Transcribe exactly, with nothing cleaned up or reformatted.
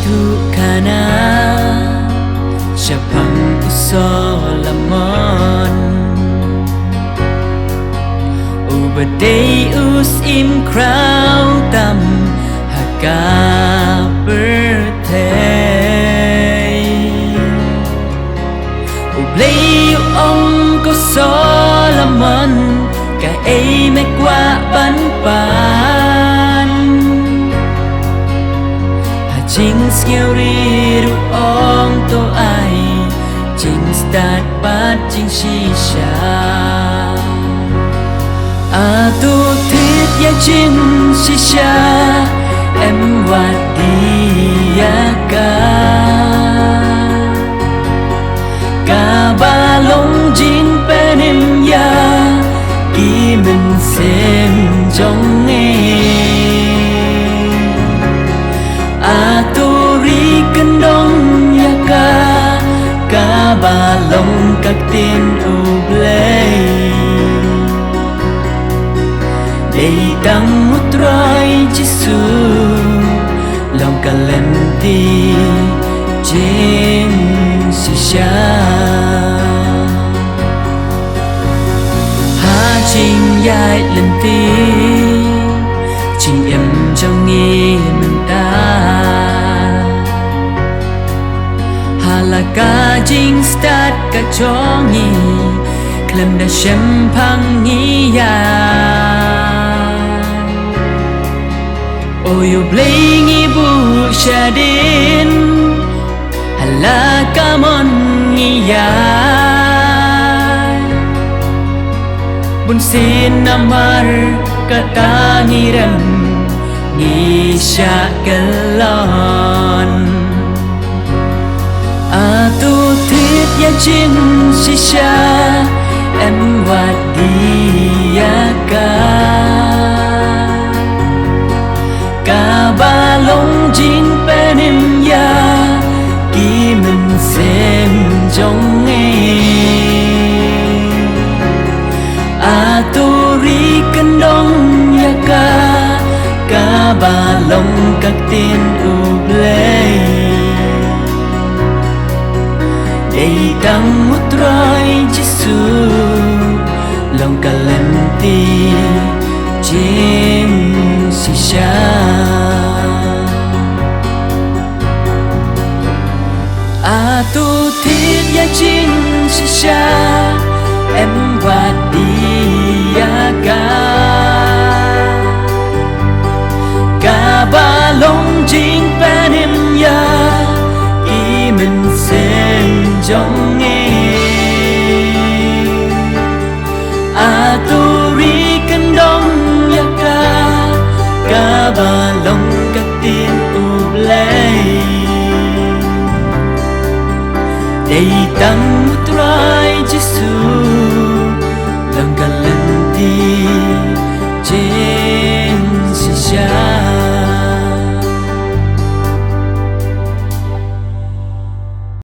Thuh khana shaphang u Solomon, uba dei u syiem khraw tam ha ka pyrthei. U Blei u ong, ko Solomon, kaei me kwah ban pan? Ha jingsngewrit u ong, to ai jingstad bad jingshisha. Ato thied ïa jingshisha, em wad ïa ka kaba long jingpynim ïa ki mynsiem jong ngi. Ato ri kyndong ïa ka kaba long ka ktien U Blei. Dei tang U Trai Jisu long ka lynti jingshisha. Ha jingïaid lynti jingim jong ngi mynta, ha la ka jingstad ka jong ngi, khlem da shemphang ngi ïa. O ïa U Blei ngi buh shadien, ha la ka mon ngi ïa. Bunsien namar kata ngi rem, ngi shah kyllon. Ato thied ïa jingshisha, em wad ïa ka kaba long jingpynim ïa ki mynsiem jong ngi. Ato ri kyndong ïa ka kaba long ka ktien U Blei. Dei tang U Trai Jisu long ka lynti jingshisha. Ato thied ïa jingshisha, em wad ïa ka kaba long jingpynim ïa ki mynsiem jong ngi. Ato ri kyndong ïa ka kaba long ka ktien U Blei. Dei tang U Trai